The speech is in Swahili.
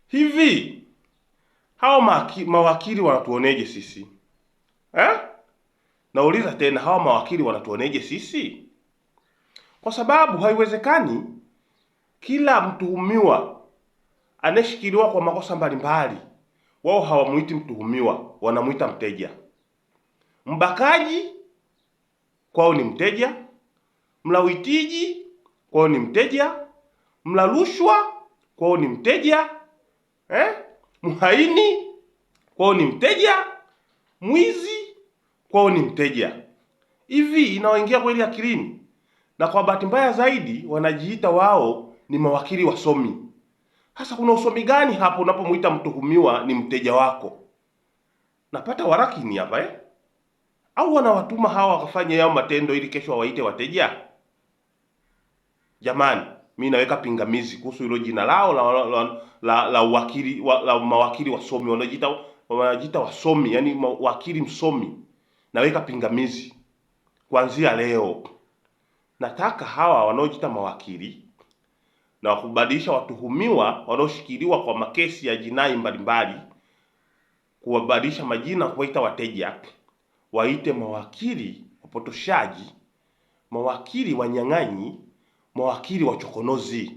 Hivi hawa mawakili wanatuoneje sisi eh? Nauliza tena, hawa mawakili wanatuoneje sisi? Kwa sababu haiwezekani kila mtuhumiwa anayeshikiliwa kwa makosa mbalimbali, wao hawamuiti mtuhumiwa, wanamuita mteja. Mbakaji kwao ni mteja, mlawitiji kwao ni mteja, mla rushwa kwao ni mteja eh? Mhaini kwao ni mteja, mwizi kwao ni mteja. Hivi inawaingia kweli akilini? Na kwa bahati mbaya zaidi wanajiita wao ni mawakili wasomi. Sasa kuna usomi gani hapo unapomuita mtuhumiwa ni mteja wako? Napata warakini hapa eh? Au wanawatuma hawa wakafanya yao matendo ili kesho wawaite wateja? Jamani, mi naweka pingamizi kuhusu hilo jina lao la wakili la mawakili wasomi wanajiita wasomi, yani wakili msomi. Naweka pingamizi kuanzia leo. Nataka hawa wanaojiita mawakili na wakubadilisha watuhumiwa wanaoshikiliwa kwa makesi ya jinai mbalimbali, kuwabadilisha majina kuwaita wateja, waite mawakili wapotoshaji, mawakili wanyang'anyi, mawakili wachokonozi.